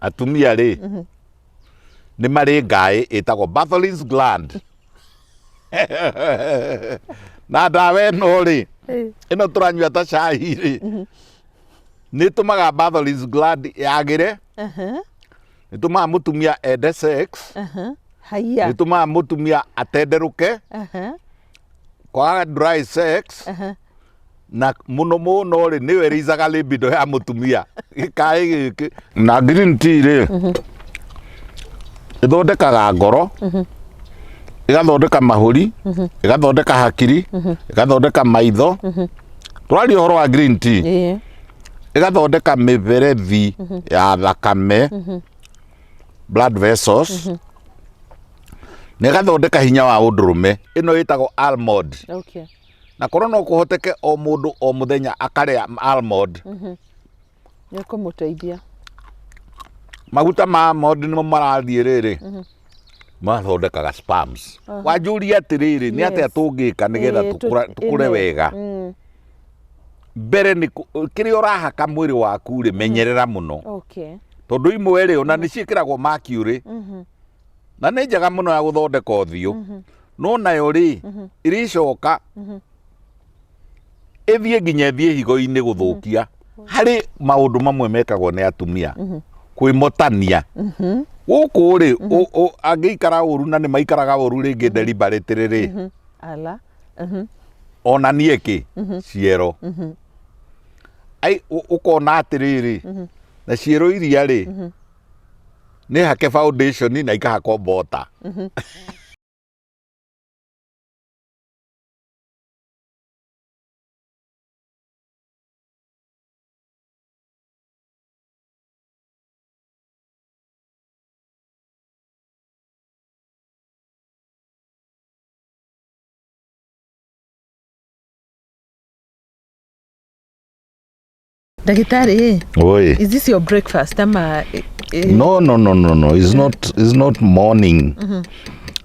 Atumia rĩ, nĩ marĩ ngaĩ ĩtagwo Bartholin's gland. Na ndawa ĩno rĩ, ĩno tũranyua ta cai rĩ, nĩ ĩtũmaga Bartholin's gland yagĩre, nĩ ĩtũmaga mũtumia ende sex, Haiya. Nĩ ĩtũmaga mũtumia atenderũke, kwaga dry sex, na mũno mũno rĩ, nĩyo ĩrĩicaga libido ya mũtumia. Gĩkaĩ gĩkĩ na green tea rĩ, ĩthondekaga ngoro, ĩgathondeka mahũri, ĩgathondeka hakiri, ĩgathondeka maitho. Tũraria ũhoro wa green tea. Ĩgathondeka mĩberethi ya thakame, blood vessels, na ĩgathondeka hinya wa ũndũrũme. Ĩno ĩtagwo almond. Na korwo no kũhoteke o mũndũ o mũthenya akarĩa almond, Nĩ kũmũteithia. Maguta ma almond nĩmo marathiĩ rĩrĩ, mathondekaga sperms. Wanjũria atĩrĩrĩ, nĩ atĩa tũngĩka nĩgetha tũkũre wega? Mbere nĩ kĩrĩa ũrahaka mwĩrĩ waku rĩ, menyerera mũno. Tondũ imwe rĩ, ona nĩ ciĩkĩragwo mercury, na nĩ njega mũno ya gũthondeka ũthiũ, no nayo rĩ, ĩrĩcoka ĩthiĩ nginya ĩthiĩ higo-inĩ gũthũkia. Harĩ maũndũ mamwe mekagwo nĩ atumia, kwĩmotania gũkũ rĩ, angĩikara ũru, na nĩ maikaraga ũru rĩngĩ deliberately rĩ, Ala. Onanie kĩ ciero. Ai, ũkona atĩrĩrĩ, na ciero iria rĩ, nĩ hake foundation na ikahakwo mbota. Ndagĩtarĩ, Oi. is this your breakfast ama No, no, no, no, no. It's not. It's not morning.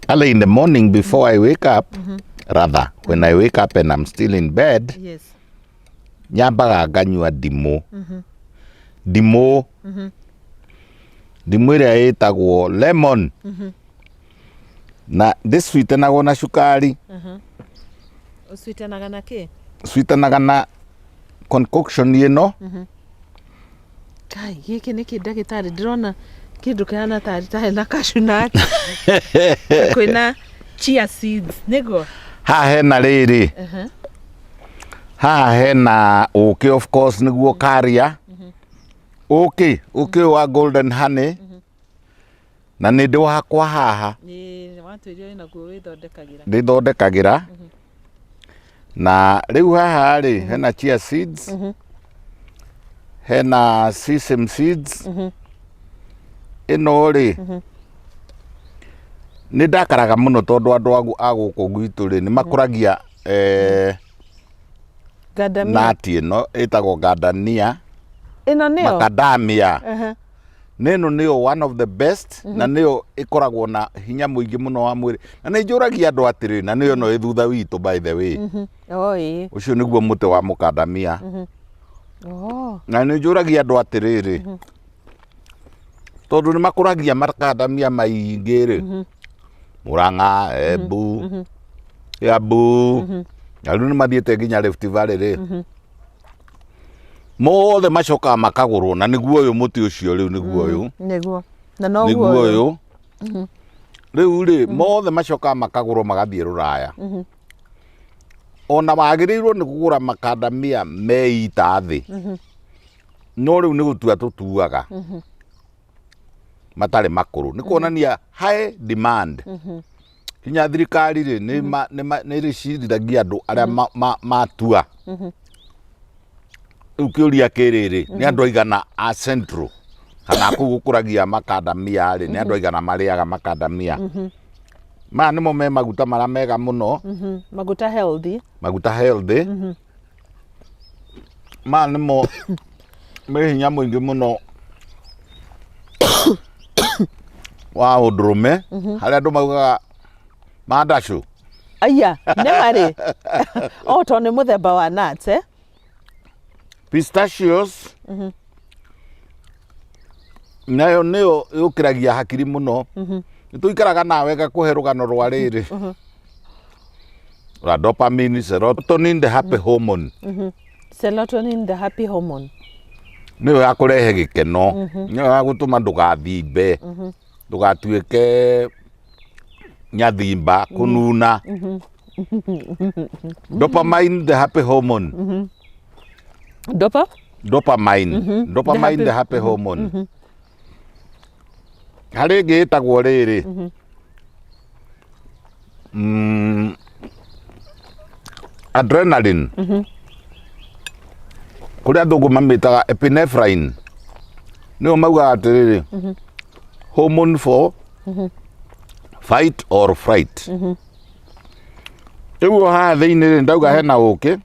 Early in the morning before I wake up, rather when I wake up and I'm still in bed, nyambaga nganyua ndimũ. Ndimũ. Ndimũ ĩrĩa ĩtagwo lemon. Na ndĩcwitenagwo na cukari. Ũcwitanaga na kĩ? Cwitanaga na concoction ĩno. Kai, gĩkĩ nĩ kĩ, ndagĩtarĩ? Ndĩrona kĩndũ kĩhana tarĩ tarĩ na cashew nut. Kwĩna chia seeds nĩguo? Haha hena rĩrĩ. Haha hena ũkĩ, of course, nĩguo karia. Ũkĩ, ũkĩ ũyũ wa golden honey. Na nĩ ndĩ wakwa haha. Ĩĩ, watwĩrire wĩna guo wĩthondekagĩra. Ndĩthondekagĩra. Na rĩu haha rĩ, hena chia seeds. Hena sesame seeds. Ĩno rĩ, nĩ ndakaraga mũno tondũ andũ a gũkũ gwitũ rĩ, nĩ makũragia Gandamia. Nut ĩno ĩtagwo gandania. Ĩno nĩyo? Macadamia. Na ĩno nĩyo one of the best, na nĩyo ĩkoragwo na hinya mũingĩ mũno wa mwĩrĩ. Na nĩ njũragia andũ atĩrĩrĩ, na nĩyo ĩno ĩ thutha witũ, by the way. Oh, ĩĩ. Ũcio nĩguo mũtĩ wa mũkandamia. Na nĩ njũragia andũ atĩrĩrĩ, tondũ nĩ makũragia makandamia maingĩ rĩ, Murang'a, Embu, Kiambu, na rĩu nĩ mathiĩte nginya Rift Valley rĩ, mothe macokaga makagũrwo, na nĩguo ũyũ mũtĩ ũcio rĩu nĩguo ũyũ. Nĩguo. Na noguo nĩguo ũyũ. Ũyũ rĩu rĩ, mothe macokaga makagũrwo magathiĩ rũraya. Ona wagĩrĩirwo nĩ kũgũra makandamia meita thĩ, no rĩu nĩ gũtua tũtuaga matarĩ makũrũ, nĩ kuonania high demand. Kinya thirikari rĩ, nĩ ĩrĩcirithagia andũ arĩa matua. Rĩu kĩũria kĩrĩrĩ, nĩ andũ aigana a Central kana kũu gũkũragia makandamia rĩ, nĩ andũ aigana marĩaga makandamia? Maya nĩmo me maguta marĩa mega mũno. Maguta healthy. Maguta healthy. Maya nĩmo me hinya mũingĩ mũno wa ũndũrũme, harĩa andũ maugaga mandacũ. Aya, nĩ marĩ. Oh, tondũ nĩ mũthemba wa nuts, eh? Pistachios. Nayo nĩyo yũkĩragia hakiri mũno. Nĩ tũikaraga nawe ngakũhe rũgano rwa rĩrĩ rwa dopamine, serotonin, the happy hormone. Serotonin, the happy hormone. Nĩyo ya kũrehe gĩkeno, nĩyo ya gũtũma ndũgathimbe, ndũgatuĩke nyathimba kũnuna. Dopamine, the happy hormone. Dopa? Dopamine. Dopamine, the happy hormone. Harĩ ĩngĩ ĩtagwo rĩrĩ, adrenaline, kũrĩa athũngũ mamĩtaga epinephrine, nĩyo maugaga atĩrĩrĩ, hormone for fight or flight. Rĩu haha thĩinĩ rĩ, ndauga hena ũkĩ,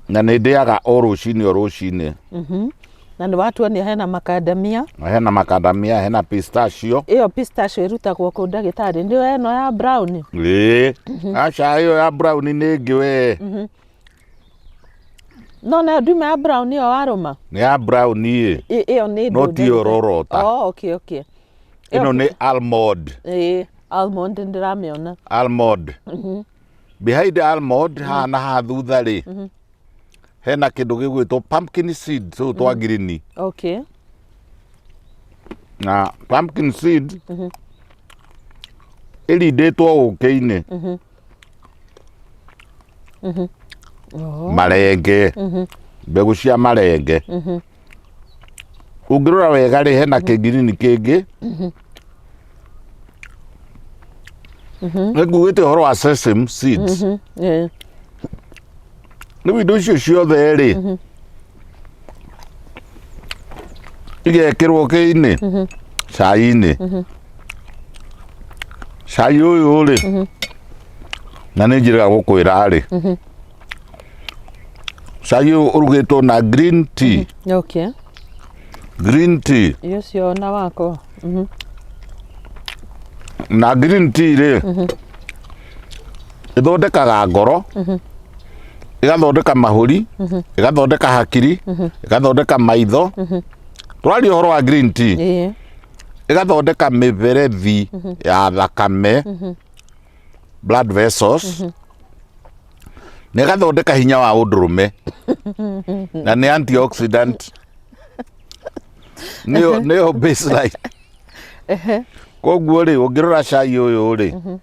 na nĩ ndĩaga o rũcinĩ o rũcinĩ. Na nĩ watuonia hena makandamia. Hena makandamia, hena pistachio. Ĩyo pistachio ĩrutagwo kũ, ndagĩtarĩ? Nĩyo ĩno ya brown? Ĩĩ, aca, ĩyo ya brown nĩ ĩngĩ we. No nayo nduma ya brown ĩyo warũma. Nĩ ya brown ĩ. Ĩyo nĩ No ndũ, ti ĩyo ndagĩtarĩ? ũrorota. Oh, okay. Ĩno nĩ almond. Ĩĩ, almond ndĩramĩona. Almond. Behind almond haha na haha thutha rĩ, hena kĩndũ gĩgwĩtwo pumpkin seed, tũtũ twa ngirini. Na pumpkin seed ĩrindĩtwo ũkĩ-inĩ. Marenge, mbegũ cia marenge. Ũngĩrora wega rĩ, hena kĩngirini kĩngĩ. Nĩ ngugĩte ũhoro wa sesame seeds. Rĩu indo icio ciothe rĩ, igekĩrwo kĩ-inĩ, cai-inĩ. Cai ũyũ rĩ, na nĩ njĩraga gũkwĩra rĩ, cai ũyũ ũrugĩtwo na green tea. Green tea. Ũcio na wako. Na green tea rĩ, ĩthondekaga ngoro, ĩgathondeka mahũri, ĩgathondeka hakiri, ĩgathondeka maitho. Tũraria ũhoro wa green tea. Ĩgathondeka mĩberethi ya thakame, blood vessels, na ĩgathondeka hinya wa ũndũrũme, na nĩ antioxidant, nĩyo baseline. Koguo rĩ, ũngĩrora cai ũyũ rĩ,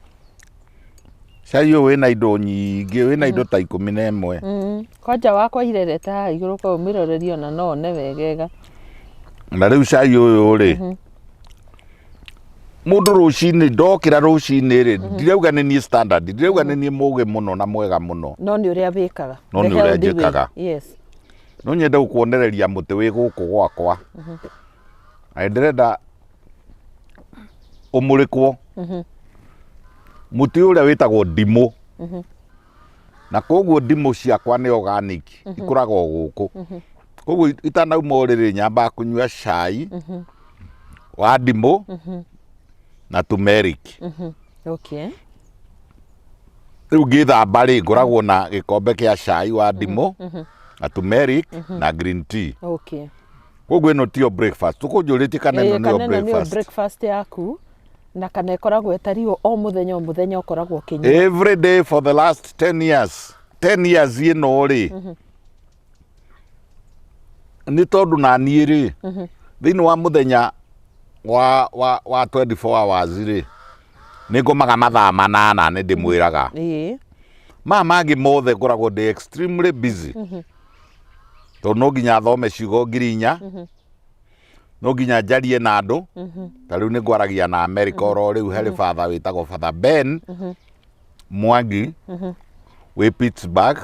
cai ũyũ wĩna indo nyingĩ, wĩna indo ta 11. Kwanja wakwa irerete haha igũrũ kwa ũmĩrorerie ona no one wegega. Na rĩu cai ũyũ rĩ, mũndũ rũcinĩ ndokĩra rũcinĩ rĩ, ndirauga nĩ niĩ standard, ndirauga nĩ niĩ mũgĩ mũno na mwega mũno. No nĩ ũrĩa wĩkaga. No The nĩ ũrĩa healthy way. njĩkaga. No nyende gũkuonereria mũtĩ wĩ gũkũ gwakwa, na ndĩrenda ũmũrĩkwo, mũtĩ ũrĩa wĩtagwo ndimũ. Na koguo ndimũ ciakwa nĩ organic, ikũraga o gũkũ. Koguo itanauma ũrĩrĩ, nyambaga kũnyua cai wa ndimũ na turmeric. Rĩu ngĩthamba rĩ, ngoragwo na gĩkombe kĩa cai wa ndimũ na turmeric na green tea. Koguo ĩno tiyo breakfast tũkũnjũrĩtie, kana ĩno Ĩĩ, nĩyo kana ĩno nĩyo breakfast? Breakfast yaku, na kana ĩkoragwo ĩtariũ o mũthenya o mũthenya ũkoragwo ũkĩnyua? Every day for the last 10 years, 10 years ĩno rĩ, nĩ tondũ na niĩ rĩ, thĩinĩ wa mũthenya wa 24 hours rĩ, nĩ ngomaga mathaa 8, nĩ ndĩmwĩraga. Maya mangĩ mothe ngoragwo ndĩ extremely busy, tondũ no nginya thome ciugo 4000, no nginya njarie na andũ. Ta rĩu nĩ ngwaragia na America oro rĩu, harĩ father wĩtagwo Father Ben Mwangi wĩ Pittsburgh,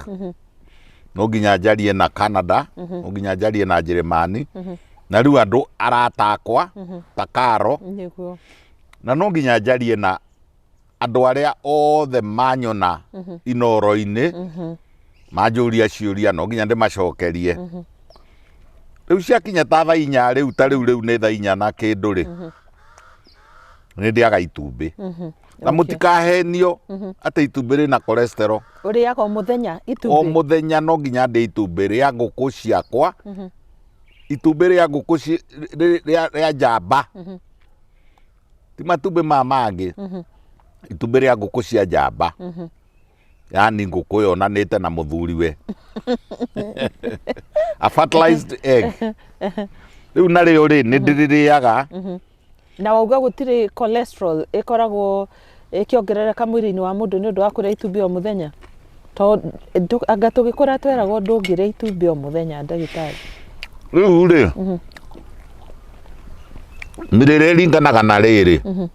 no nginya njarie na Canada, no nginya njarie na Njĩrĩmani, na rĩu andũ arata akwa ta Karo. Na no nginya njarie na andũ arĩa othe manyona inoro-inĩ, manjũria ciũria, no nginya ndĩmacokerie. Rĩu ciakinya ta thaa 4 rĩu, ta rĩu nĩ thaa 4 na kĩndũ rĩ, nĩ ndĩaga itumbĩ. Na mũtikahenio atĩ itumbĩ rĩna cholesterol. Ũrĩaga o mũthenya O itumbĩ? Mũthenya no nginya ndĩe itumbĩ rĩa ngũkũ ciakwa. Itumbĩ rĩa ngũkũ rĩa njamba, ti matumbĩ ma mangĩ, itumbĩ rĩa ngũkũ cia njamba, yani ngũkũ yonanĩte na mũthuriwe, a fertilized egg. Rĩu narĩo rĩ, nĩ ndĩrĩrĩaga. Na wauga gũtirĩ cholesterol ĩkoragwo ĩkĩongerereka mwĩrĩ-inĩ wa mũndũ nĩ ũndũ wa kũrĩa itumbĩ o mũthenya? To anga tũgĩkũra tweragwo ndũngĩrĩa itumbĩ o mũthenya, ndagĩtarĩ. Rĩu rĩ, mĩrĩre ĩringanaga na rĩrĩ,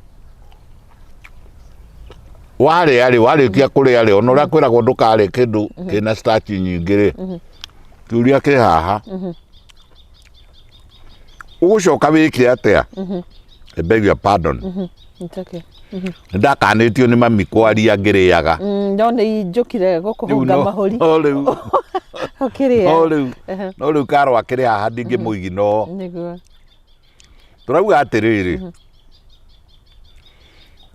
warĩa rĩ, warĩkia kũrĩa rĩ, ona ũrĩa kwĩragwo ndũkarĩe kĩndũ kĩna starch nyingĩ rĩ, kĩũria kĩ haha, ũgũcoka wĩke atĩa? I beg your pardon. It's okay. Nĩ ndakanĩtio nĩ mami kwaria ngĩrĩaga. No nĩ njũkire Rĩu gũkũhũnga mahũri no rĩu ũkĩrĩa. No rĩu no rĩu karwa akĩrĩ haha ndingĩmũigi no Nĩguo. Tũrauga atĩrĩrĩ,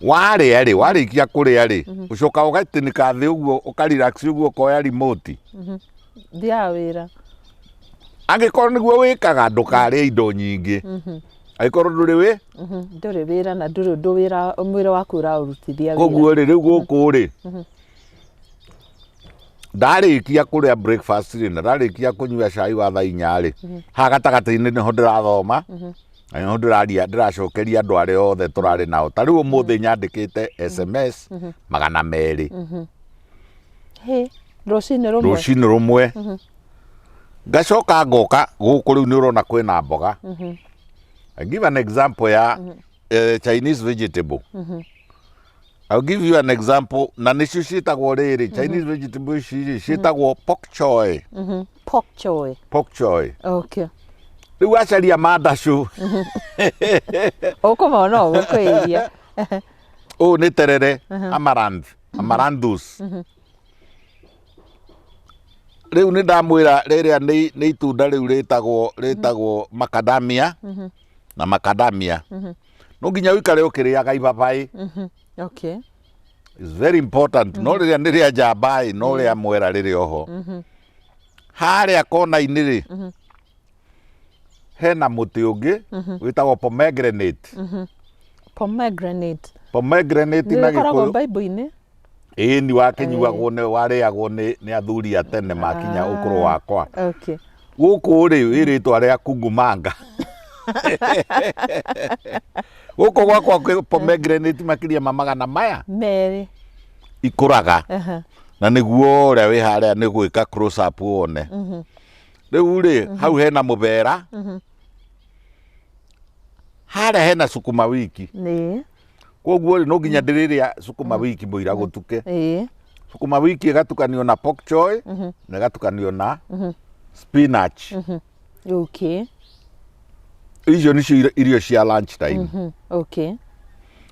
warĩa rĩ, warĩkia kũrĩa rĩ, ũcoka ũgatĩnĩka thĩ ũguo, ũkarelax ũguo, ũkoya remote. Thiaga wĩra. Angĩkorwo nĩguo wĩkaga, ndũkarĩe indo nyingĩ angĩkorwo ndũrĩ wĩ Ndũrĩ wĩra na ndũrĩ ũndũ wĩra mwĩrĩ waku ũraũrutithia wĩra. Koguo rĩ, rĩu gũkũ rĩ, ndarĩkia kũrĩa breakfast rĩ, na ndarĩkia kũnyua cai wa thaa 4 rĩ, haha gatagatĩ-inĩ nĩho ndĩrathoma na nĩho ndĩraria, ndĩracokeria andũ arĩa othe tũrarĩ nao. Ta rĩu ũmũthĩ nyandĩkĩte SMS 200. Hĩ, rũcinĩ rũmwe? Rũcinĩ rũmwe. Ngacoka ngoka gũkũ. Rĩu nĩ ũrona kwĩna mboga. I give an example ya Chinese vegetable. I'll give you an example, na nĩcio ciĩtagwo rĩrĩ, Chinese vegetable ici rĩ, ciĩtagwo pok choy. Pork choy. Pok choy. Rĩu wacaria mandacũ. Ũkũmona ũgũkwĩria. Ũyũ nĩ terere, amaranth, amaranthus. Rĩu nĩ ndamwĩra rĩrĩa nĩ itunda rĩu rĩtagwo macadamia, na macadamia no nginya ũikare ũkĩrĩaga ibabaĩ. It's very important. No rĩrĩa nĩ rĩa njamba ĩ, no rĩa mwera rĩrĩ oho harĩa kona-inĩ rĩ, hena mũtĩ ũngĩ wĩtagwo pomegranate. Pomegranate. Pomegranate na Nĩ ĩkoragwo Gĩkũyũ Bible-inĩ. Ĩĩ, ni wakĩnyuagwo nĩ warĩagwo nĩ athuri a tene makinya ũkũrũ wakwa. Gũkũ rĩ, wĩ rĩtwa rĩa kungumanga. Gũkũ gwakwa kwĩ pomegranate makĩria ma magana maya 2. Ikũraga na nĩguo ũrĩa wĩ harĩa nĩ gwĩka close up wone. Rĩu rĩ, hau hena mũbera, harĩa hena sukuma wiki. Koguo rĩ, no nginya ndĩrĩrĩa sukuma wiki mũira gũtuke. Sukuma wiki ĩgatukanio na pork choy na ĩgatukanio na spinach. Icio nĩcio irio cia lunch time.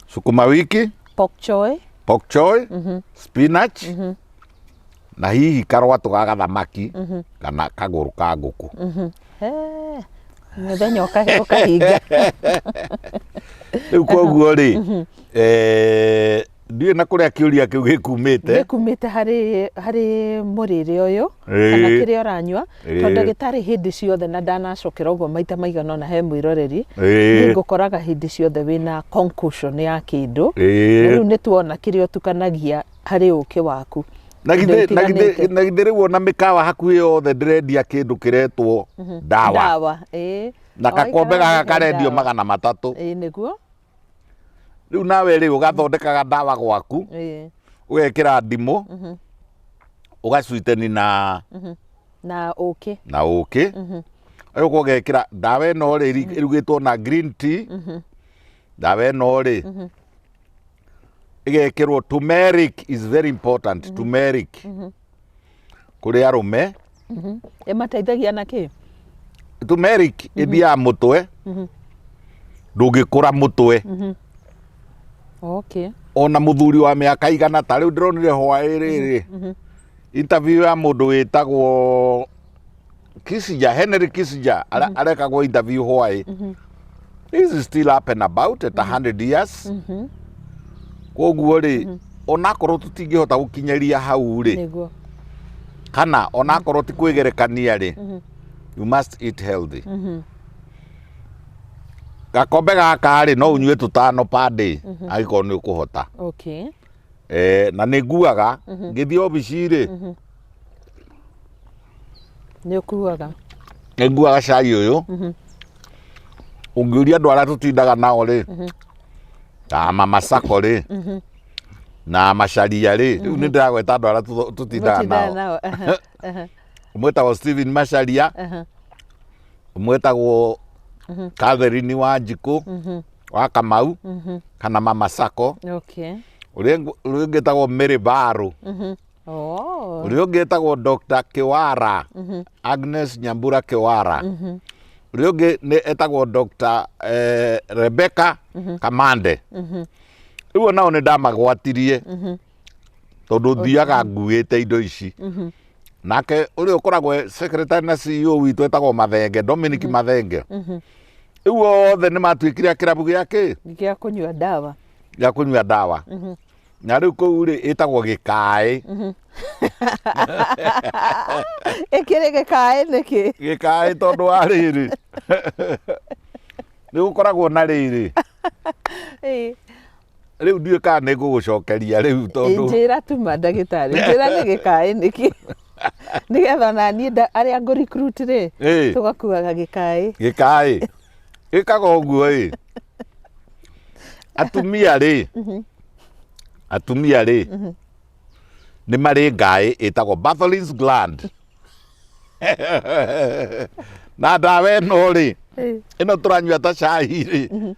Sukuma wiki, Pork choy, pork choy, spinach na hihi karwatũ ga gathamaki kana kagũrũ ka ngũkũ. He, mũthenya ũkahinga. Rĩu koguo rĩ, ndiũĩ na kũrĩa kĩũria kĩu gĩkumĩte. Gĩkumĩte harĩ mũrĩre ũyũ kana kĩrĩa ũranyua, tondũ ndagĩtarĩ hĩndĩ ciothe, na ndanacokera ũguo maita maigana ũna he mwĩroreri, niĩ ngũkoraga hĩndĩ ciothe wĩna concoction ya kĩndũ. Na rĩu nĩ tuona kĩrĩa ũtukanagia harĩ ũkĩ waku. Na Indo githĩ na githĩ itiganĩte. Na githĩ rĩu ona mĩkawa hakuhĩ yothe ndĩrendia kĩndũ kĩretwo ndawa? Ndawa, ĩĩ. Na gakombe Waikara gaka thĩ he karendio ndawa. 300. Ĩĩ, nĩguo. Rĩu nawe rĩ, ũgathondekaga ndawa gwaku, ũgekĩra ndimũ, ũgacwiteni na Na ũkĩ. Na ũkĩ. Ũgoka ũgekĩra ndawa ĩno rĩ, ĩrugĩtwo na green tea. Ndawa ĩno rĩ, ĩgekĩrwo turmeric, is very important, turmeric kũrĩ arũme. Ĩmateithagia na kĩ? Turmeric ĩthiaga mũtwe, ndũngĩkũra mũtwe. Ona mũthuri wa mĩaka 100, ta rĩu ndĩronire hwaĩ rĩrĩ interview ya mũndũ wĩtagwo Kissinger, Henry Kissinger, arekagwo interview hwaĩ. This is still up and about at 100 years. Koguo rĩ, onakorwo tũtingĩhota gũkinyĩria hau rĩ, kana onakorwo ti kwĩgerekania rĩ, You must eat healthy. Gakombe gaka rĩ, no ũnyue tũtano per day angĩkorwo nĩ ũkũhota. Na nĩ nguaga ngĩthiĩ obici rĩ, Nĩ ũkuaga. Nĩ nguaga cai ũyũ. Ũngĩũria andũ arĩa tũtindaga nao rĩ, ta mama sako rĩ, na macaria rĩ, rĩu nĩ ndĩragweta andũ arĩa tũtindaga Mũtindaga nao. nao. Ũmwe etagwo Steven Macharia, ũmwe etagwo Catherine Wanjikũ wa Kamau kana mama sako. Ũrĩa ũngĩ etagwo Mary Baru. Ũrĩa ũngĩ etagwo Dr. Kiwara, Agnes Nyambura Kiwara. Ũrĩa ũngĩ nĩ etagwo Dr. Rebecca Kamande. Rĩu onao nĩ ndamagwatirie tondũ thiaga nguĩte indo ici. Nake ũrĩa ũkoragwo e secretary na CEO witũ etagwo Mathenge, Dominic Mathenge. Rĩu othe nĩ matuĩkire a kĩrabu gĩa kĩ? Gĩa kũnyua ndawa. Gĩa kũnyua ndawa. Na rĩu kũu rĩ, ĩtagwo gĩkaĩ. Ĩkĩrĩ gĩkaĩ nĩkĩ? Gĩkaĩ tondũ wa rĩrĩ, nĩ gũkoragwo na rĩrĩ. Rĩu ndiũĩ kana nĩ ngũgũcokeria rĩu tondũ Njĩra tuma ndagĩtarĩ, njĩra nĩ gĩkaĩ nĩkĩ? Nĩgetha ona niĩ arĩa ngũ recruit rĩ, tũgakuaga gĩkaĩ. Gĩkaĩ ĩkaga ũguo ĩ, atumia rĩ, atumia rĩ nĩ marĩ ngaĩ ĩtagwo Bartholin's gland, na ndawa ĩno rĩ, ĩno tũranyua ta cai rĩ,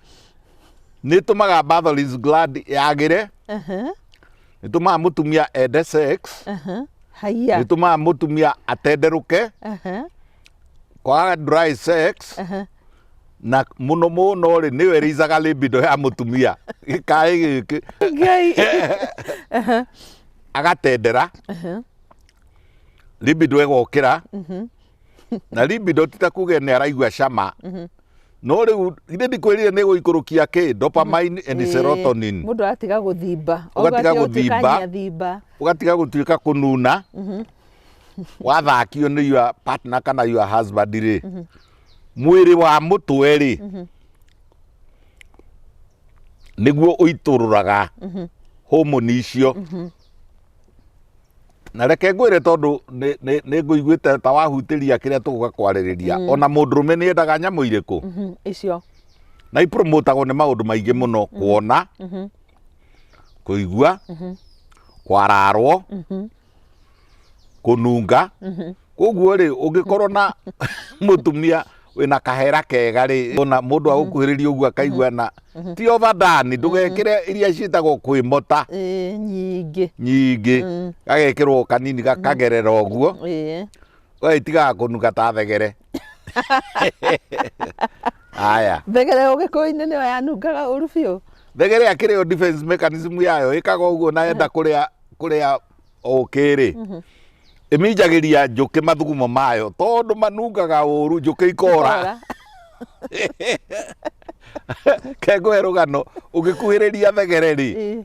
nĩ ĩtũmaga Bartholin's gland yagĩre, nĩ ĩtũmaga mũtumia ende sex, Haiya. nĩ ĩtũmaga mũtumia atenderũke, kwaga dry sex, na mũno mũno rĩ, nĩyo ĩrĩicaga libido ya mũtumia. Gĩkaĩ gĩkĩ Ngai. Agatendera, libido ĩgokĩra, na libido ti ta kuge nĩ araigua cama, no rĩu githĩ ndikwĩrire nĩ gũikũrũkia kĩ dopamine and serotonin. Mũndũ atiga gũthimba. Ũgatiga Ũgatiga gũthimba. gũtuĩka nyathimba. Ũgatiga gũtuĩka kũnuna wathakio nĩ your partner kana your husband rĩ, mwĩrĩ wa mũtwe rĩ, nĩguo ũitũrũraga homoni icio. Na reke ngwĩre, tondũ nĩ ngũiguĩte ta wahutĩria kĩrĩa tũgũka kwarĩrĩria, ona mũndũrũme nĩ endaga nyamũ irĩkũ? Icio. Na ipromotagwo nĩ maũndũ maingĩ mũno: kuona, kũigua, kwararwo, kũnunga. Koguo rĩ, ũngĩkorwo na mũtumia wĩna kahera kega rĩ, ona mũndũ agũkuhĩrĩria ũguo akaigua, na ti overdone, ndũgekĩre iria ciĩtagwo kwĩmota. Ĩĩ, nyingĩ. Nyingĩ, gagekĩrwo kanini gakagerera ũguo, ũgagĩtigaga kũnunga ta thegere. Aya. Thegere ũgĩkũyũ-inĩ nĩyo yanungaga ũru biũ. Thegere akĩrĩ yo defense mechanism yayo ĩkaga ũguo, na enda kũrĩa kũrĩa ũkĩ rĩ, ĩminjagĩria njũkĩ mathugumo mayo, tondũ manungaga ũru, njũkĩ ikora. Ikora. Kengũhe rũgano, ũngĩkuhĩrĩria thegere rĩ,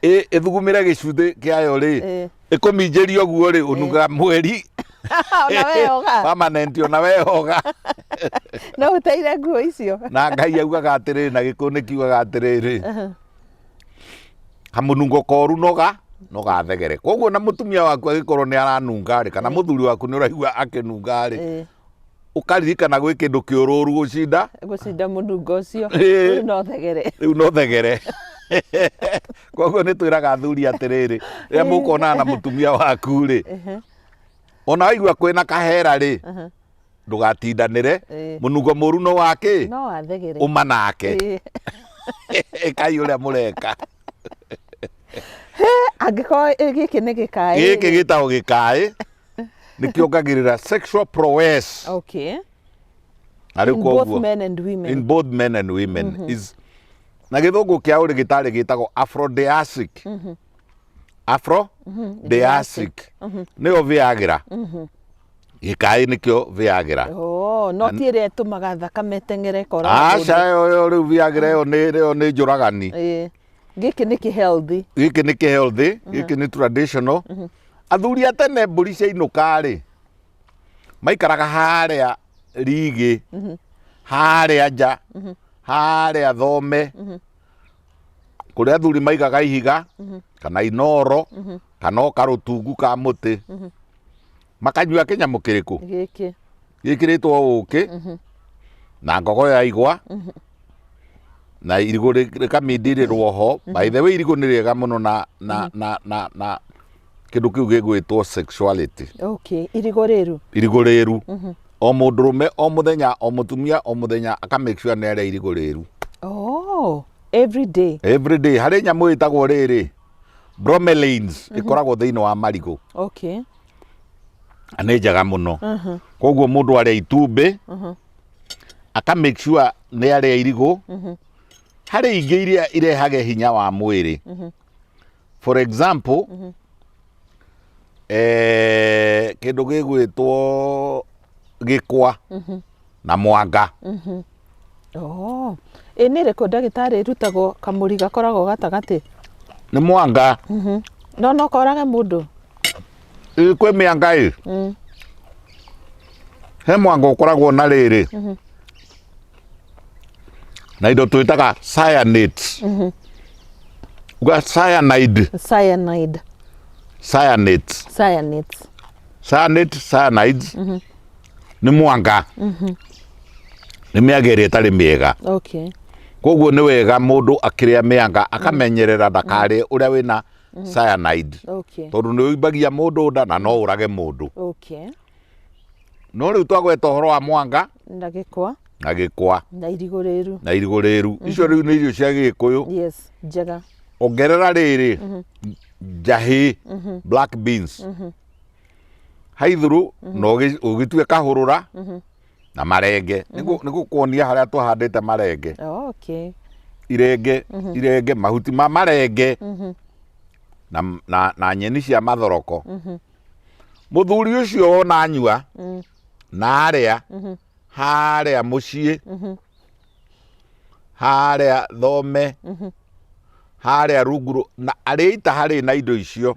ĩthugumĩre gĩcuthĩ kĩayo rĩ, ĩkũminjĩria ũguo rĩ, ũnungaga mweri. Ona weyoga. Permanent, ona weyoga. No ũteire nguo icio. Na Ngai augaga atĩrĩrĩ, na gĩkũyũ nĩ kiugaga atĩrĩrĩ, kamũnungo koru noga nogathegere. Koguo na mũtumia waku agĩkorwo nĩ aranunga rĩ, kana mũthuri waku nĩ ũraigua akĩnunga rĩ, ũkaririkana gwĩ kĩndũ kĩũrũru gũcinda gũcinda mũnungo ũcio. Rĩu no thegere. Rĩu no thegere. Koguo nĩ twĩraga athuri atĩrĩrĩ, rĩrĩa mũkonana na mũtumia waku rĩ, ona waigua kwĩna kahera rĩ, ndũgatindanĩre. Mũnungo mũru no wakĩ? No wathegere. Uma nake. Ĩkai ũrĩa mũreka. Angĩkorwo gĩkĩ nĩ gĩkaĩ. Gĩkĩ gĩtagwo gĩkaĩ, nĩ kĩongagĩrĩra sexual prowess. Na rĩu In both koguo men and women. In both men and women. Is na gĩthũngũ kĩa ũrĩ gĩtarĩ gĩtagwo aphrodisiac. Aphrodisiac nĩyo Viagra. Gĩkaĩ nĩkĩo Viagra. Oh, no ti ĩrĩa ĩtũmaga thakame ĩteng'ere ĩkoraga Aca, ĩyo ĩyo rĩu Viagra ĩyo nĩ ĩyo nĩ njũragani. Gĩkĩ nĩ kĩ healthy. Gĩkĩ nĩ kĩ healthy, gĩkĩ nĩ traditional. Athuri a tene, mbũri ciainũka rĩ, Maikaraga harĩa rigĩ, harĩa nja, harĩa thome, kũrĩa athuri maigaga ihiga kana inoro kana o karũtungu ka mũtĩ, makanyua kĩnyamũ kĩrĩkũ? Gĩkĩ. Gĩkĩrĩtwo ũkĩ na ngogoyo ya igwa na irigũ rĩkamindirĩrwo ho. By the way, irigũ nĩ rĩega mũno na na na na na kĩndũ kĩu gĩgwĩtwo sexuality. Okay, irigũ rĩru. Irigũ rĩru, o mũndũrũme o mũthenya, o mũtumia o mũthenya, aka make sure nĩ arĩa irigũ rĩru. Oh, every day. Every day. Harĩ nyamũ ĩtagwo rĩrĩ bromelains, ĩkoragwo thĩinĩ wa marigũ. Na nĩ njega mũno. Koguo mũndũ arĩa itumbĩ, aka make sure nĩ arĩa irigũ. Harĩ ingĩ iria irehage hinya wa mwĩrĩ, for example, kĩndũ gĩgwĩtwo gĩkwa na mwanga. Oh. Ĩ nĩ ĩrĩkũ, ndagĩtarĩ, ĩrutagwo kamũri gakoragwo gatagatĩ? Nĩ mwanga. No korage mũndũ? Ĩ, kwĩ mĩanga ĩ, he mwanga ũkoragwo na rĩrĩ na indo twĩtaga cyanates. Uga cyanide. Cyanide. Cyanates. Cyanates. Cyanate, cyanides nĩ mwanga, nĩ mĩanga ĩrĩa ĩtarĩ mĩega. Koguo nĩ wega mũndũ akĩrĩa mĩanga akamenyerera ndakarĩe ũrĩa wĩna cyanide, tondũ nĩ ũimbagia mũndũ nda na no ũrage mũndũ. No rĩu twagweta ũhoro wa mwanga na gĩkwa na gĩkwa na irigũ rĩru. Na irigũ rĩru. Icio rĩu nĩ irio cia Gĩkũyũ. Yes, njega. Ongerera rĩrĩ, njahĩ, black beans, haithũrũ, na ũgĩtue kahũrũra na marenge. Nĩ gũkuonia harĩa tũhandĩte marenge. Irenge, irenge, mahuti ma marenge na nyeni cia mathoroko. Mũthuri ũcio wona anyua na arĩa harĩa mũciĩ, harĩa thome, harĩa runguru, na arĩa ita harĩ na indo icio,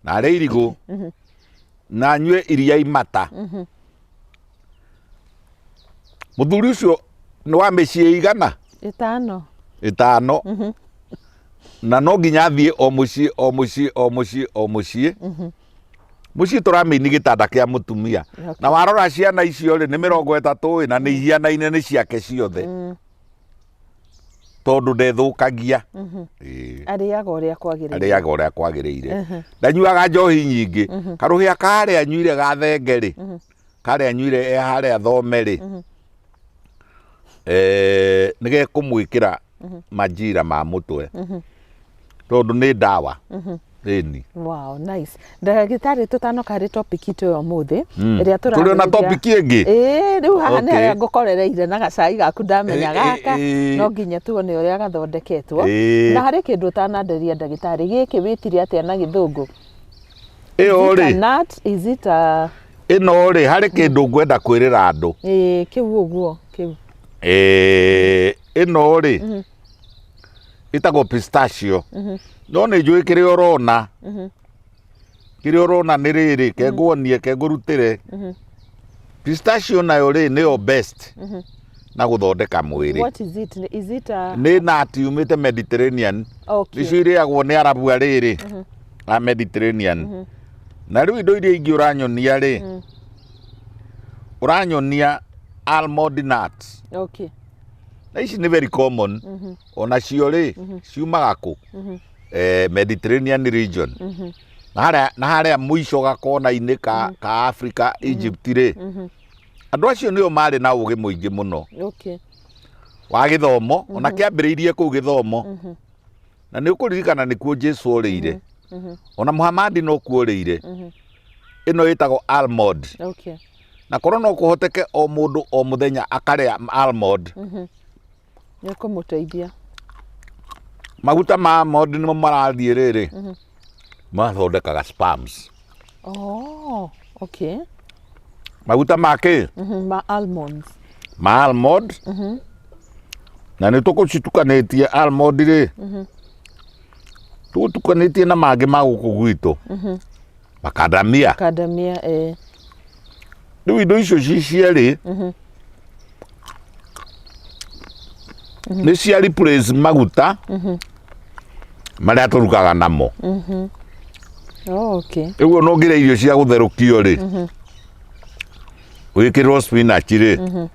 na arĩa irigũ, na anyue iria imata, mũthuri ũcio nĩ wa mĩciĩ igana? Ĩtano. Ĩtano. Na no nginya athiĩ o mũciĩ, o mũciĩ, o mũciĩ, o mũciĩ. Mũciĩ tũramĩini gĩtanda kĩa mũtumia. Na warora ciana icio rĩ, nĩ 30 ĩ, na nĩ ihianaine, nĩ ciake ciothe, tondũ ndethũkagia. Ĩĩ. Arĩaga ũrĩa kwagĩrĩire. Arĩaga ũrĩa kwagĩrĩire, ndanyuaga njohi nyingĩ. Karũhĩa karĩa anyuire ga thenge rĩ, karĩa anyuire e harĩa thome rĩ, nĩ gekũmwĩkĩra majira ma mũtwe, tondũ nĩ ndawa ĩni. Wow, nice. Ndagĩtarĩ, tũtanoka harĩ topic itũ ya ũmũthĩ ĩrĩa Tũrĩ ona tũrarĩrĩria- topic ĩngĩ? Ĩĩ, rĩu haha nĩ harĩa ngũkorereire na gacai gaku, ndamenya gaka no nginya tuone ũrĩa gathondeketwo. Na harĩ kĩndũ ũtananderia, ndagĩtarĩ, gĩkĩ wĩtire atĩa na Gĩthũngũ? Ĩyo Is it a rĩ, nut? Is it a ĩno rĩ, harĩ kĩndũ ngwenda kwĩrĩra andũ. Ĩĩ, kĩu ũguo kĩu. Ĩno rĩ, ĩtagwo pistachio, no nĩ njũĩ kĩrĩa ũrona. Kĩrĩa ũrona nĩ rĩrĩ, kenguonie, kengũrutĩre. Pistachio nayo rĩ, nĩyo best na gũthondeka mwĩrĩ. What is it? Is it a Nĩ nut yumĩte Mediterranean. Nĩcio irĩagwo nĩ Arabu a rĩrĩ a Mediterranean. Na rĩu indo iria ingĩ ũranyonia rĩ, ũranyonia almond nuts. Na ici nĩ very common. Onacio rĩ, ciumaga kũ? Mediterranean region. Na harĩa mũico gakona-inĩ ka Africa, Egypt rĩ, andũ acio nĩo marĩ na ũgĩ mũingĩ mũno wa gĩthomo. Ona kĩambĩrĩirie kũu gĩthomo, na nĩ ũkũririkana nĩkuo Jesu orĩire, ona Muhammad no kuo orĩire. Ĩno ĩtagwo almond. Na korwo no kũhoteke o mũndũ o mũthenya akarĩa almond, Nĩ kũmũteithia. Maguta ma almond nĩmo marathiĩ rĩrĩ, mathondekaga sperms. Oh, okay. Maguta ma kĩ? Ma almonds. Ma almond. Na nĩ tũkũcitukanĩtie almond rĩ, tũgũtukanĩtie na mangĩ ma gũkũ gwitũ, makandamia. Kandamia, eh. Rĩu indo icio ci cierĩ nĩ cia replace maguta marĩa tũrugaga namo. Oh, okay. Rĩu ona ũngĩrĩa irio cia gũtherũkio rĩ, wĩkĩrĩrwo spinach rĩ,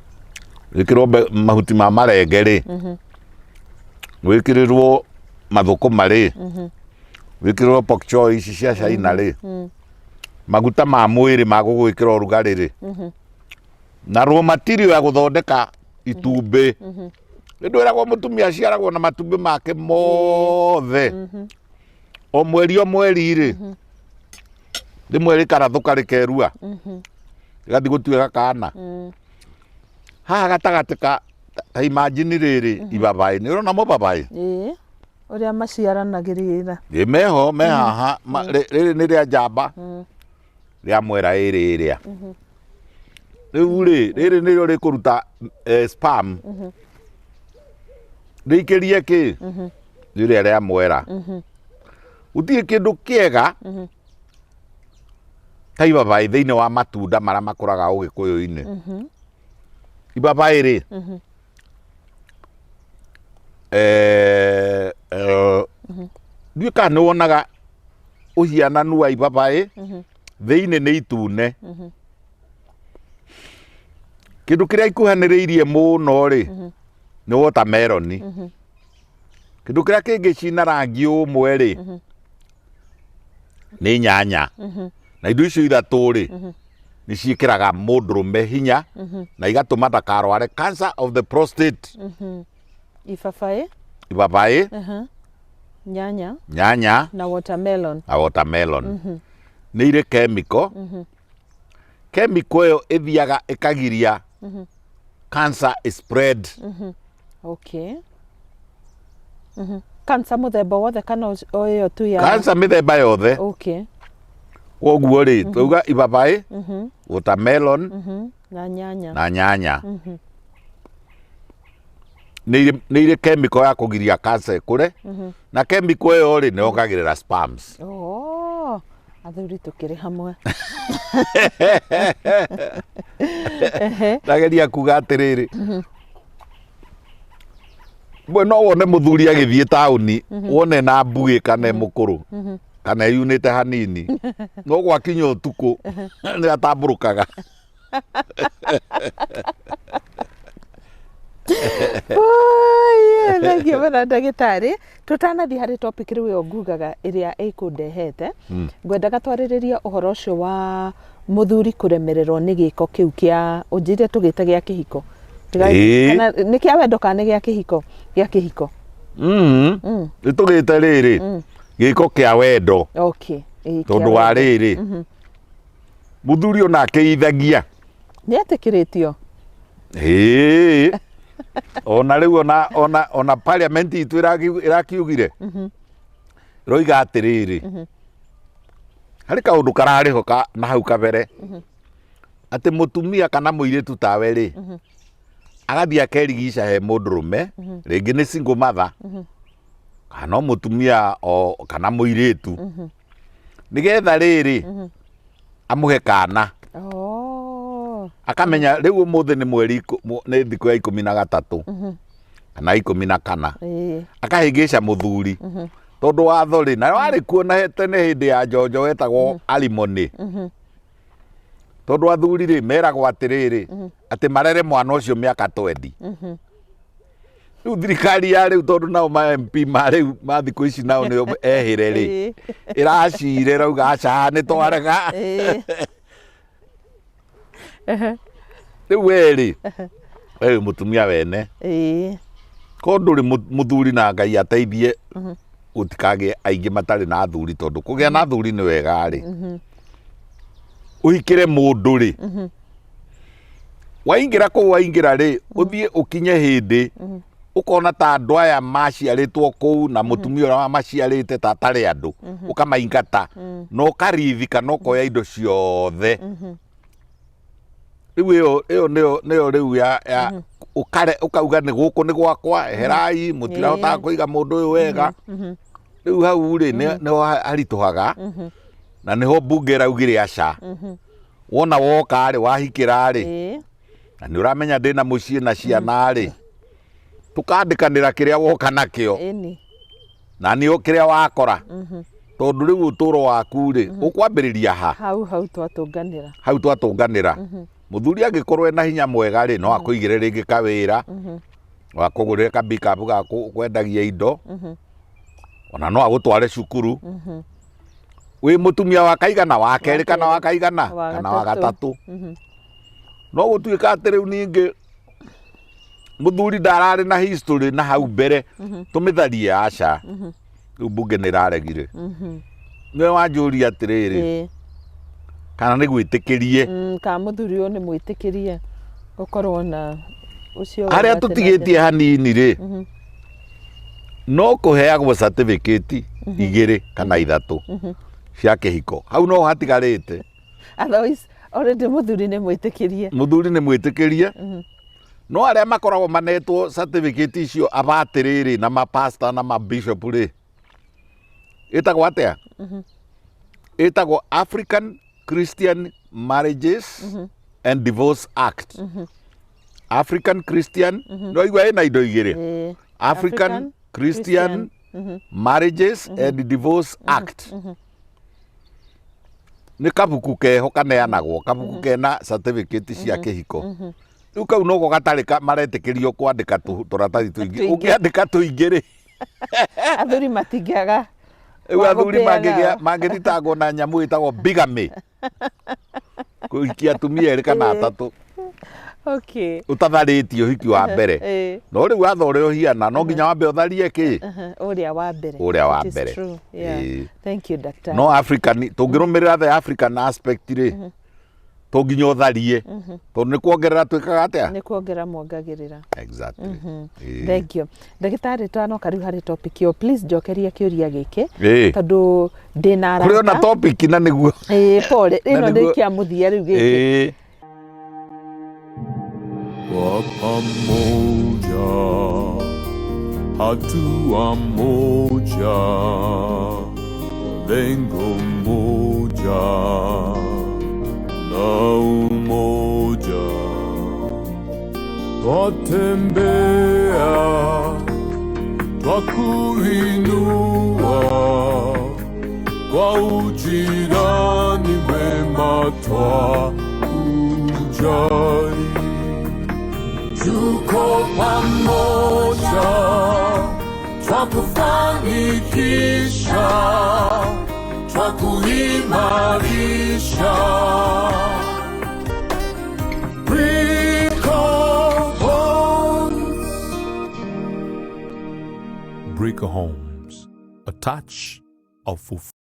wĩkĩrĩrwo mahuti ma marenge rĩ, wĩkĩrĩrwo mathũkũma rĩ, wĩkĩrĩrwo pork choy ici cia China rĩ, maguta ma mwĩrĩ ma gũgwĩkĩra ũrugarĩ rĩ, na raw material ya gũthondeka itumbĩ. Nĩ ndwĩragwo mũtumia aciaragwo na matumbĩ make mothe. O mweri o mweri rĩ, rĩmwe rĩkarathũka rĩkerua, rĩgathiĩ gũtuĩka kana. Haha gatagatĩ ka ta imagine rĩrĩ ibabaĩ, nĩ ũrona mũbabaĩ? Ĩĩ. Ũrĩa maciaranagĩrĩra. Ĩ meho me haha, rĩrĩ nĩ rĩa njamba, rĩa mwera ĩrĩ ĩrĩa. Rĩu rĩ, rĩrĩ nĩrĩo rĩkũruta sperm. Rĩikĩrie kĩ? Rĩrĩa rĩa mwera. Gũtirĩ kĩndũ kĩega ta ibabaĩ thĩinĩ wa matunda marĩa makũraga ũgĩkũyũ-inĩ. Ibabaĩ rĩ, ndiũĩ kana nĩ wonaga ũhiananu wa ibabaĩ, thĩinĩ nĩ itune. Kĩndũ kĩrĩa ikuhanĩrĩirie mũno rĩ, nĩ watermelon. Kĩndũ kĩrĩa kĩngĩ cina rangi ũmwe rĩ, nĩ nyanya. Na indo icio ithatũ rĩ, nĩ ciĩkĩraga mũndũrũme hinya na igatũma ndakarware cancer of the prostate. Ibabaĩ. Ibabaĩ. Nyanya. Nyanya. Na watermelon. Na watermelon. Nĩ irĩ chemical. Chemical ĩyo ĩthiaga ĩkagiria cancer spread. Okay. Cancer mũthemba wothe kana o ĩyo tu ya Cancer mĩthemba yothe. Okay. Koguo rĩ, twauga ibabaĩ, watermelon Na nyanya. Na nyanya. Nĩ irĩ chemical ya kũgiria cancer ĩkũre, na chemical ĩyo rĩ, nĩ yongagĩrĩra sperms. Oh, athuri tũkĩrĩ hamwe. Ndageria kuga atĩrĩrĩ, we no wone mũthuri agĩthiĩ taũni, wone na mbuĩ kana e mũkũrũ kana eyunĩte hanini, no gwakinya ũtukũ nĩ atambũrũkaga. Thengiũ mũno ndagĩtarĩ. Tũtanathiĩ harĩ topic rĩu ĩyo ngugaga ĩrĩa ĩkũndehete, ngwendaga twarĩrĩrie ũhoro ũcio wa mũthuri kũremererwo nĩ gĩko kĩu kĩa, ũnjĩre tũgĩte gĩa kĩhiko. Kana nĩ kĩa wendo kana nĩ gĩa kĩhiko? Gĩa kĩhiko. Nĩ tũgĩte rĩrĩ gĩko kĩa wendo. Okay. Ĩĩ, kĩa Tondũ wa wendo. rĩrĩ, mũthuri ona akĩithagia Nĩ etĩkĩrĩtio. Ĩĩ. Ona rĩu ona parliament itũ ĩrakiugire, ĩroiga atĩrĩrĩ, harĩ kaũndũ kararĩ ho na hau kabere, atĩ mũtumia kana mũirĩtu tawe rĩ, agathiĩ akerigica he mũndũrũme, rĩngĩ nĩ single mother kana no mũtumia o kana mũirĩtu, nĩgetha rĩrĩ amũhe kana. Oh. Akamenya rĩu ũmũthĩ nĩ mweri nĩ thikũ ya 13 kana 14. Akahĩngĩca mũthuri, tondũ watho rĩ, na warĩ kuo na tene hĩndĩ ya njonjo wetagwo alimony, tondũ athuri rĩ meragwo atĩrĩrĩ, atĩ marere mwana ũcio mĩaka 20. Rĩu thirikari ya rĩu, tondũ nao ma MP ma rĩu ma thikũ ici nao nĩo ehĩre rĩ, ĩracire ĩrauga aca, nĩ twarega. Rĩu we rĩ, we wĩ mũtumia wene, ko ndũrĩ mũthuri, na Ngai ateithie gũtikagĩe aingĩ matarĩ na athuri, tondũ kũgĩa na athuri nĩ wega rĩ, ũhikĩre mũndũ rĩ, waingĩra kũu waingĩra rĩ, ũthiĩ ũkinye hĩndĩ ũkona ta andũ aya maciarĩtwo kũu na mũtumia ũrĩa wamaciarĩte ta atarĩ andũ, ũkamaingata na ũkarithi kana ũkoya indo ciothe. Rĩu ĩyo nĩyo rĩu ya ũkare ũkauga nĩ gũkũ nĩ gwakwa, eherai, mũtirahotaga kũiga mũndũ ũyũ wega. Rĩu hau rĩ, nĩho haritũhaga, na nĩho mbunge ĩraugire aca. Wona woka rĩ, wahikĩra rĩ, na nĩ ũramenya ndĩna mũciĩ na ciana rĩ, tũkandĩkanĩra kĩrĩa woka nakĩo na nĩ kĩrĩa wakora, tondũ rĩu ũtũũro waku rĩ, ũkwambĩrĩria ha? Hau hau twatũnganĩra. Hau twatũnganĩra. Mũthuri angĩkorwo ena hinya mwega rĩ, no akũigĩre rĩngĩ kawĩra, no akũgũrĩre kabikabu ga kwendagia indo, ona no agũtware cukuru. Wĩ mũtumia wa kaigana, wa kerĩ kana wa kaigana Wa kana wa gatatũ. Gatatũ. No gũtuĩka atĩ rĩu ningĩ mũthuri ndararĩ na history na hau mbere, tũmĩtharie, aca, rĩu mbunge nĩ ĩraregire. Nĩwe wanjũria atĩrĩrĩ, kana nĩ gwĩtĩkĩrie? Kana mũthuri ũyũ nĩ mwĩtĩkĩrie gũkorwo na ũcio Harĩa wauga atĩ na tũtigĩtie hanini rĩ, no kũheagwo certificate igĩrĩ kana ithatũ cia kĩhiko, hau no hatigarĩte. Otherwise already mũthuri nĩ mwĩtĩkĩrie. Mũthuri nĩ mwĩtĩkĩrie, no arĩa makoragwo manetwo certificate icio abatĩrĩrĩ na mapasta na mabishop rĩ, ĩtagwo atĩa? Ĩtagwo African Christian Marriages and Divorce Act. African Christian, no igua ĩna indo igĩrĩ. African African Christian Marriages and Divorce Act nĩ kabuku keho kaneanagwo, kabuku kena certificate cia kĩhiko. Rĩu kau noko gatarĩ maretĩkĩrio kwandĩka tũratathi tũingĩ. Tũingĩ. Ũngĩandĩka tũingĩ rĩ, Athuri matingĩaga rĩu wa athuri gũtĩa mangĩgĩa nao. mangĩthitangwo na nyamũ ĩtagwo bigamy, kũhikia atumia erĩ kana atatũ ũtatharĩtie ũhiki wa mbere. No rĩu watho ũrĩa ũhiana, no nginya wambe ũtharie kĩ? Ũrĩa wa mbere. Ũrĩa wa It is mbere. true. Yeah. Thank you, doctor. No African tũngĩrũmĩrĩra the African aspect rĩ, to nginya ũtharie, tondũ nĩ kuongerera twĩkaga atĩa? Nĩ kuongerera muongagĩrĩra. Exactly. Thank you, ndagĩtarĩ. Twanoka rĩu harĩ topic ĩyo, please njokeria kĩũria gĩkĩ, tondũ ndĩna Kũrĩ ona arata. topic na nĩguo Ĩĩ, pole, Na ĩno nĩ nĩguo kĩa mũthia rĩu gĩkĩ. Kwa pamoja, hatua moja, lengo moja na umoja, twatembea twakuinua kwa ujirani mwema twakujali. Tuko pamoja, twakufanikisha, twakuimarisha. Brico Homes. Brico Homes, a touch of fulfillment.